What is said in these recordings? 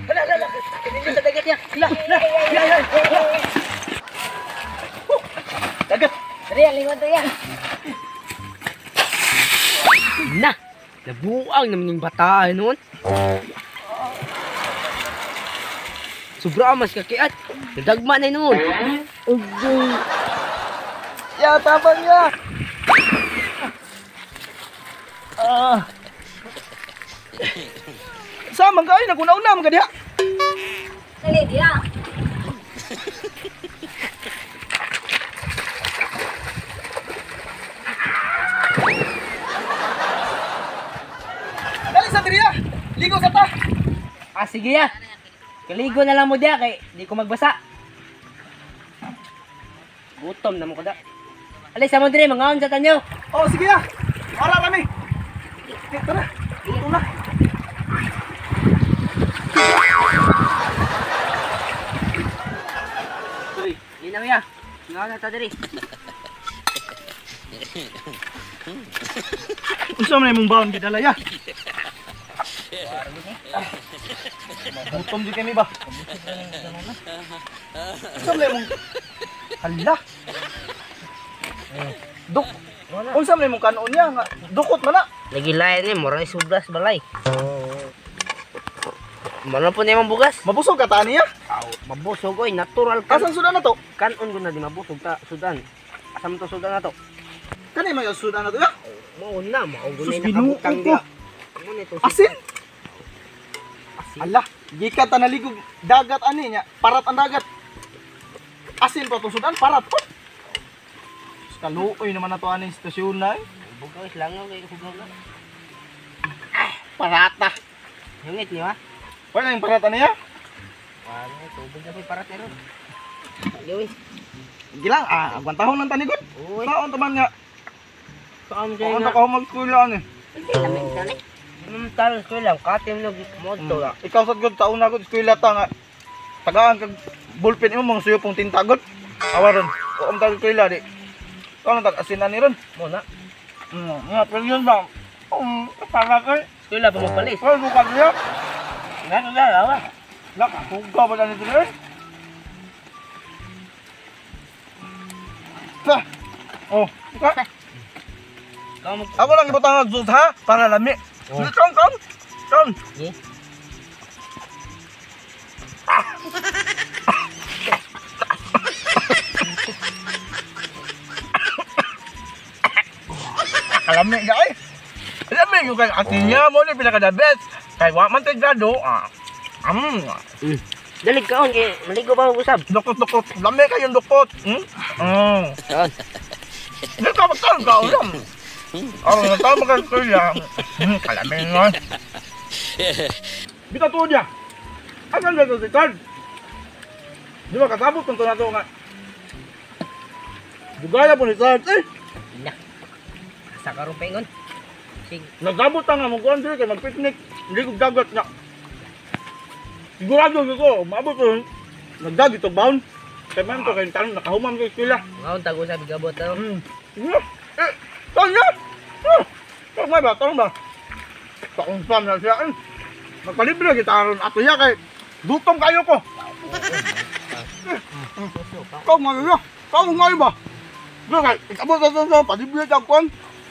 Hala, hala, hala. Sa dagat ya. La, la, la, la. Dagat. Dali, lingon to yan. Na, nabuang naman yung bataan noon. Sobra mas kakiat. Nadagma na noon. Ugoy. Ya, tabang ya. Ah. Sa man kayo naguna-una man ka diha. Dali diha. Dali sa diriya. Ligo sa ta. Ah, sige ya. Kaligo na lang mo diha kay di ko magbasa. Gutom na mo ko da. Alay sa mo dire mangaon sa tanyo. Oh, sige ya. Ara kami. Tara. Gutom na. Di na ya. Mangaon na ta diri. Unsa man imong baon gidala ya? Gutom di kami ba? Unsa man imong hala? Duk. Unsa man imong kanon niya nga dukot man na. Lagi lain ni mura ni sublas balay. Mano po niya bugas? Mabusog ka ta niya? Aw, mabusog oy, natural kan. Asan sudan na to? Kanon ko na di mabusog ta sudan. Asa man to sudan na to? Kani may sudan na to ya? Mao na, mao Sus, gunay Ginoo nakabutang ko. diha. Mo ni to. Asin? Asin. Ala, gikan ta naligog dagat ani nya, parat ang dagat. Asin pa tong sudan, parat po. Kaluoy naman na to ani stasyon na eh. Bugaw is langaw kay hugaw na. Parata. Hingit niyo ha? Wala yung parata niya? Wala, tubig na po'y parat meron. Gawin. Gilang, ah, agwantahon lang tanigod. Uy. Saon taman nga. Saan dyan Saan nga? ta ka mag-eskwela ani? Lamig na ni. Tal, eskwela, katim nag moto la. Ikaw sad gud taon na gud eskwela ta nga. Tagaan kag ballpen imo mga suyo pong tinta gud. Awa ron. Uom ta eskwela di. Kaon tag asin ani ron. Mo na. Nga pero yun ba? Para kay Eskwela pa magpalis. Ay, bukan niya. Nga na lawa. Nakakuga ba na nito eh? Sa. Oh, ka. Ikaw mag Ako lang ibutang ang juice ha para lami. Oh. Sige, Kom, kom. Kom. Sige. Kalami ka eh. Lami yung kay ate niya mo ni pinaka the best. Kay wa man tay grado. Ah. Dalig kaon kay maligo pa mag usab. Dukot dukot. Lami kayong dukot. Hmm? Kaon. Di ka magkaon ka ulam. Oh, tama ka kuya. Kalami nga. Bitaw tuod niya. Asan na to si Card? Di ba kasabot kung to na to nga. Dugaya po ni Card. Eh, Na. Sa karon paingon. Sig. nagabot ta nga mo kuan diri kay mag-picnic. Hindi ko dagat na. Sigurado ko, maabot ko. Nagdagi to bound. Kay man to kay tanong nakahuman kay sila. Ngaon tag usab gabot ta. Yeah. Eh, tol na! Ah, tol ba? Tol ba? Taong sam na siya. Eh. Magpalibre kita aron ato ya kay gutom kayo ko. Kau ngayo ya. Kau ngayo ba? Di kay ikabot sa sa palibre ta kuan.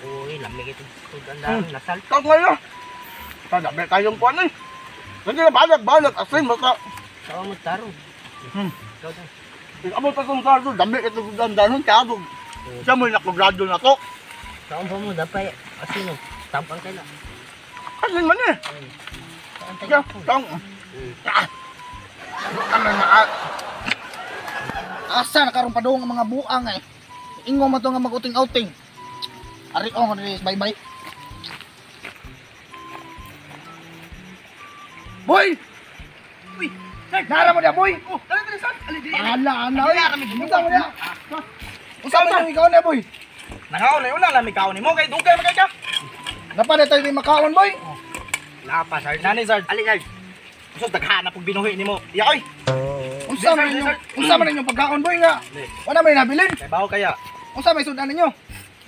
Uy, lami kay sudan dahon nasal. Kau ngayo. Kada be kayong kuan eh. Hindi na balag balag asin basta Kaon mo tarong. Ikaw ta. Ikabot sa sa dami ito sudan danon kaabog. Siya mo nakogrado na to. Kaon pa mo dapay asin. Tampang kay na. Asin man eh. Kaon Ya, tong. Ah. Ano na ah. Asa na karon padung ang mga buang eh. Ingo man to nga mag-outing-outing. Ari ko nga bye bye. Boy! Uy, sir. Nara mo dia, boy. Oh, dali dali sir. Ali dili. Ala, ana oy. Unsa mo dia? Unsa man yung ikaw na, boy? Nangaon na una lang mikaon nimo kay dugay man kay ka. Napa tayo may makaon, boy. Napa sir. Nani sir. Ali sir. Sus daghan na pug binuhi nimo. Ya oy. Unsa man inyong unsa man inyong pagkaon, boy nga? Wala may nabilin. Kay bawo kaya. Unsa may sudan ninyo?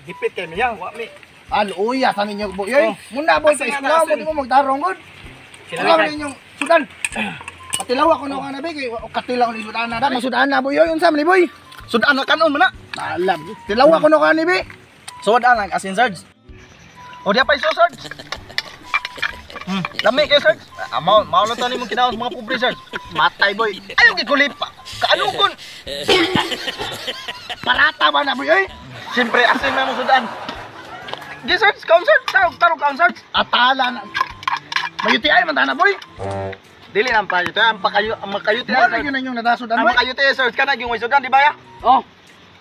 Gipit kay miya, wa mi. Ah, luya sa ninyo, boy. Oy, Oh. muna boy sa Asin nga eskwela na, mo asin. di mo magtarong gud. Sila Unsa man inyong sudan? Tilaw ako na ka na, kay katilaw ni sudan na. Masudan na boy. Oy, unsa man ni boy? Sudan na kanon man na. Alam. Tilaw ako na ka ni be. Sudan lang asin Sarge. O diya pa iso Sarge. Lami kay Sarge. Mao mao lang to nimong kinaon sa mga pobre Sarge. Matay boy. Ayaw gid kulip. Kaanugon. Parata ba na boy oy? Siyempre asin na mong sudan. Di Sarge, kaon Sarge, tarog tarog kaon Sarge. Atala na. Mayuti ay man ta na boy. Dili nang pa ito, ang pakayo ang makayuti Mo na Sarge. yun ang inyong nadasudan Ang boy. makayuti Sarge kana gyud way sudan di ba ya? Oh,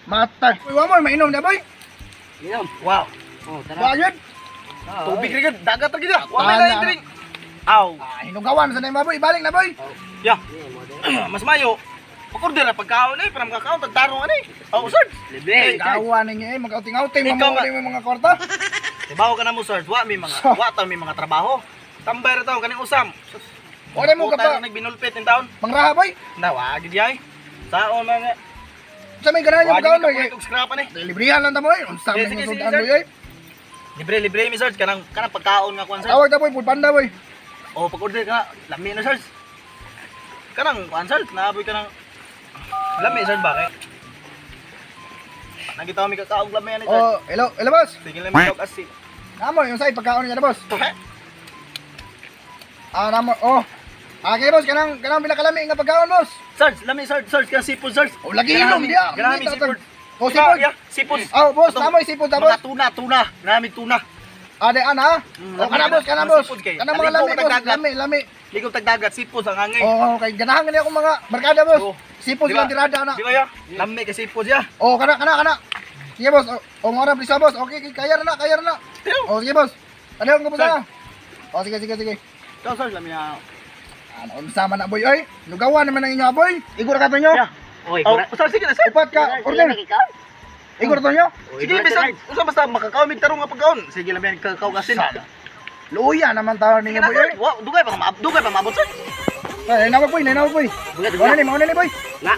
Matay. Uy, wa mo mainom na boy. inom. Wow. Oh, tara. Bayad. Oo. Tubig rin dagat ra gid. Wa may Tala. lain drink. Aw. Ah, hinugawan sa na boy. Balik na boy. Ya. Mas mayo. Pag-order na pagkaon eh, para makakaon tagtarong ani. Oh, Sarge. Libre. Gawa ninyo eh, mag-outing-outing, Ikaw mamuli mo mga kwarta. Dibaw ka na mo, Sarge. Wa may mga wa ta may mga trabaho. Tambay ra taw kaning usam. Wala mo ka pa. Puta, nagbinulpit in taon. Pangraha boy. Na wa gid yay. Saon man nga. Sa may ganahan yung Wa pagkaon gid boy. ka og scrap ani. Librihan lang ta boy. Unsa Sige, man sige, yung sige, sudan sir. boy eh. Libre libre mi Sarge kanang kanang pagkaon nga kuan Sarge. Tawag ta boy, food panda boy. O pag-order ka lami na Sarge. Kanang kuan Sarge, naaboy ka ng lami Sarge bakit? Nagita mi kakaog lami ani Sarge. Oh, hello, hello boss. Sige lang mi og asin. Namo yung sa pagkaon niya na boss. Ah, namo. Oh. Ah, kay boss kanang kanang pinakalami nga pagkaon boss. Sarge, lami Sarge, Sarge kanang seafood Sarge. Oh, lagi inom diya. Ganami seafood. Oh, seafood. Yeah, seafood. Oh, boss, namo yung seafood ta boss. Mga tuna, tuna. Ganami tuna. Ah, di ana. Oh, kana boss, kana Mga boss. seafood kay. Kana mga Aligo lami ka boss, tagdagat. lami, lami. Ligog tagdagat, seafood ang angay. Oh, kay ganahan gani akong mga barkada boss. Oh. Seafood Di ba? lang tirada na. Di ba ya? Lami kay seafood ya. Oh, kana kana kana. Sige boss, oh, oh mga please boss. Okay, okay, kaya na, kaya na. Oh, sige boss. Ano ko Sir. na? Oh, sige sige sige. Ikaw Sarge, lami na. Ano unsa man na boy oy? Lugawan naman ang inyo boy. Igor ka to nyo. Yeah. Oy, Oh, gura. Sarge, sige na Sarge. Upat ka, order. Igor to nyo. Sige, bisan, usa basta makakaon mig tarong nga pagkaon. Sige lami ang kakao asin. Luya naman tao Sige ninyo na boy oy. Sarge. Wow, dugay pa maabot, dugay pa maabot Sarge. Ay, nawag boy, nawag boy. Bugat, Mauna ni, mauna ni boy. Na.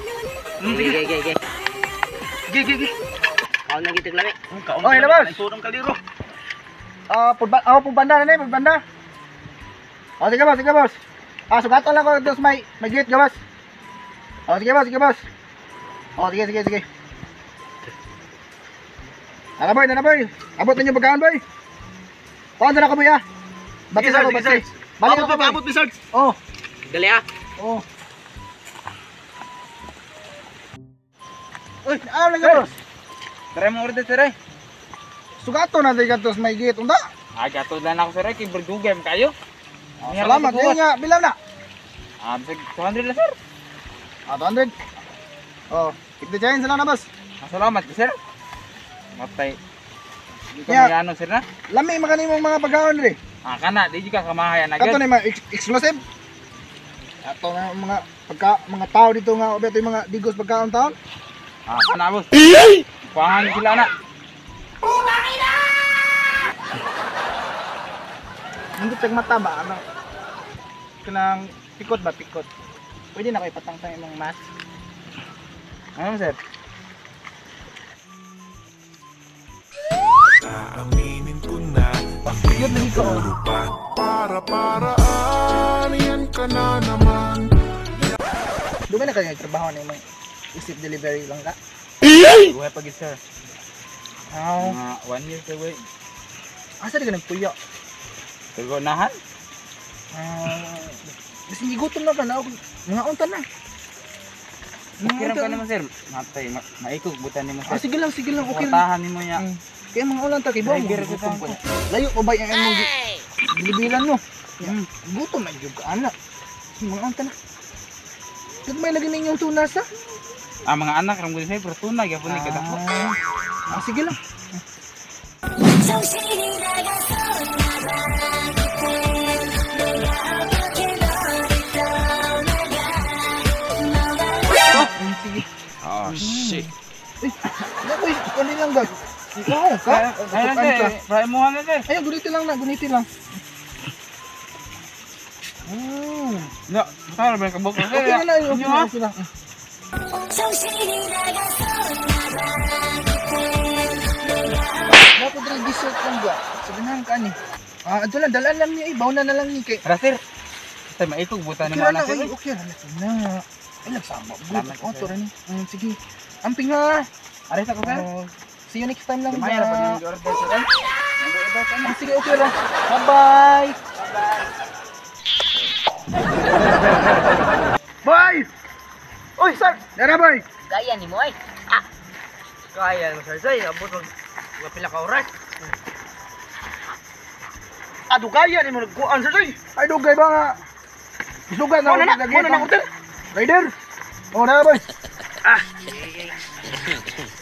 Sige, sige, sige. Gi gi gi. Kaon na gitag lami. Kaon. Oh, hello, boss. Ay, surong kaliro. Ah, pudba, oh, pudbanda na ni, pudbanda. Oh, sige boss, sige boss. Ah, sugaton lang ko dos may may gate ka boss. Oh, sige boss, sige boss. Oh, sige sige sige. Tara boy, tara boy. Abot ninyo pagkaon boy. Kuan na ako boy ah. Sige Bati Sarge, ako, sige bati. Sarge. Balik Abot ako pa, boy. abot ni Sarge. Oh, Dali ah. oh. Uy, ano lang boss? Try mo order sir eh. Sugato na di kadtos may gate unta. Ah, gato lang ako sir eh. Kay Bergugem kayo. Oh, salamat eh nga, bilang na. Ah, bisag 200 lang sir. Ah, 200. Oh, 50 chains lang na boss. Ah, salamat sir. Matay. Di ko Yeah. may ano sir na. Lami makanimong mga pagkaon diri. Ah, kana di ka kamahayan agad. Kato ni mga exclusive. Ato nga mga pagka mga tao dito nga obeto yung mga digos pagkaon taon. Ah, kana boss. Kuhaan sila na. Nindot tag mata ba ano? Kanang pikot ba pikot. Pwede na kay patang sa imong mask. Ano sir? Aaminin ko na Yun lagi ko. Puro pa Para-paraan Yan ka na naman Dugay na kayo trabaho ni imong isip delivery lang ka. Buhay pa gid sir. Aw, Mga 1 year sir wey. asa di ka nagpuyo? Tugonahan. Ah, bisin gigutom na ka na ako. Mga unta na. Mga Okay ra unta ka na. naman sir. Matay, maikog butan nimo Ah, sir. sige lang, okay lang. Portahan nimo ya. Mm. Kaya mga ulan ta kay ba mo Driver ko gutom ta. ko na. Layo pa ba yung imong gilibilan mo? Mm. Gutom na jud ka ana. Mga unta na. Gagmay lagi ninyong tunas ha. Ah, mga anak ram gud sir, pero tunay gyapon ni kadako. Ah, sige lang. Sige. Oh shit Eh, naku, kunin lang guys. Wow, ka? Ayun Tutukan ka. sir, try mo na sir. Ayun, gunitin lang na, gunitin lang. Mm. No, tara ba kabuk sir. Okay na na, okay Inyo, na, ah. okay na. Dapat rin dessert lang ba? Sa ganahan ka ni. Ah, ito lang, dalaan lang niya, ibaw na na lang ni kay. Tara sir. Basta maikog buta Okay ni mo ra na, anak sir. oy, okay ra na. Na. Ay, nagsama. Salamat, Good. sir. Oh, ni. Sige. Amping ha. Aray sa ko, sir. Oh, see you next time lang. Gamay ra pag nang order, sir. Ay. Nag-order ka na. Ah, sige, okay ra. Bye-bye. Bye. Oy, sir. Dara, boy. Gaya ni mo ay. Kaya mo, sir, sir. Abot mag mga pila ka oras. Adugaya ni mo nagkuan, sir, sir. Ay, dugay ba nga? Isugan na Mo na na, mo na na order. Rider. Oh, na, boy.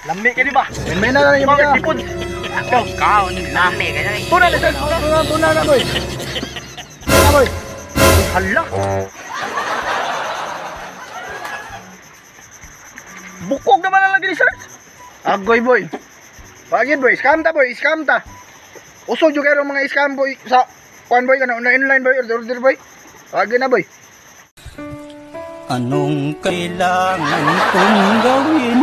Lami ka di ba? May na lang yung Bakit mga. tipod? Ikaw, ni lami ka na eh. Tuna na, sir. Tuna, tuna na, boy. Tuna, boy. Hala. Bukog naman na lagi ni sir. Agoy, boy. Pagid, boy. Scam ta, boy. Scam ta. Uso jud kayo mga scam, boy. Sa kuan, boy, kana una inline, boy. Order, order, boy. Pagid na, boy. Anong kailangan kong gawin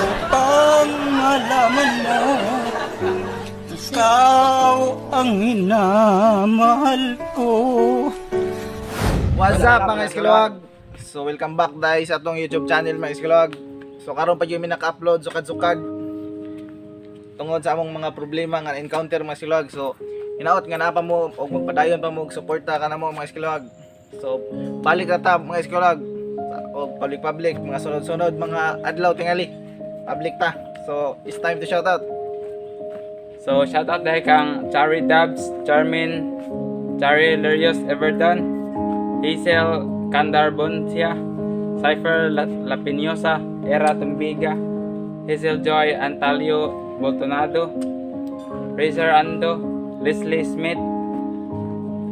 upang malaman mo ikaw ang minamahal ko? What's up, mga iskiluwag? So welcome back dahil sa atong YouTube channel, mga iskiluwag. So karon pa gyud mi naka-upload sukad-sukad tungod sa among mga problema nga encounter, mga iskiluwag. So hinaot nga naa pa mo og magpadayon pa mo og suporta ka namo, mga iskiluwag. So balik ra ta, mga iskiluwag, og public public mga sunod-sunod mga adlaw tingali. Public ta. So it's time to shout out. So shout out dahil kang Chari Dubs, Charmin, Chari Lerios Everton, Hazel Kandar Boncia, Cypher Lapiniosa, Era Tumbiga, Hazel Joy Antalio Boltonado, Razor Ando, Leslie Smith,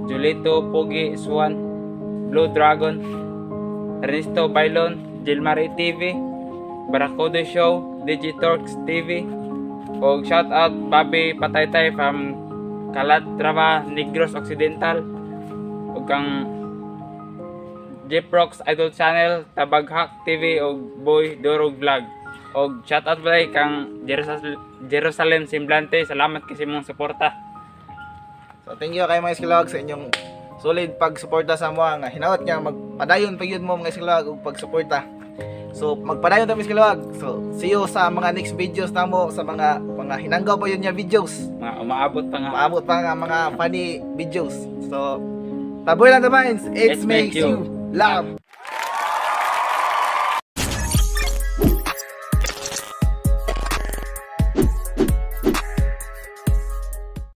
Julito Pogi Swan, Blue Dragon, Ernesto Bailon, Gilmarie TV, Baracudo Show, Digitorx TV, og shout out Bobby Pataytay from Calatrava, Negros Occidental, ug kang Jeprox Idol Channel, Tabaghak TV og Boy Dorog Vlog. Og shout out balay kang Jerusalem Simblante, salamat kasi mong suporta. So thank you kay mga iskiluwag sa inyong solid pagsuporta sa amoa nga hinaot nga magpadayon pa gyud mo, mga iskiluwag, og pagsuporta. So magpadayon ta, mga iskiluwag. So see you sa mga next videos namo, sa mga hinanggaw pa yun nga videos. Mga umaabot pa nga. Maabot pa nga mga funny videos. So taboy lang the minds. It It makes makes you you laugh.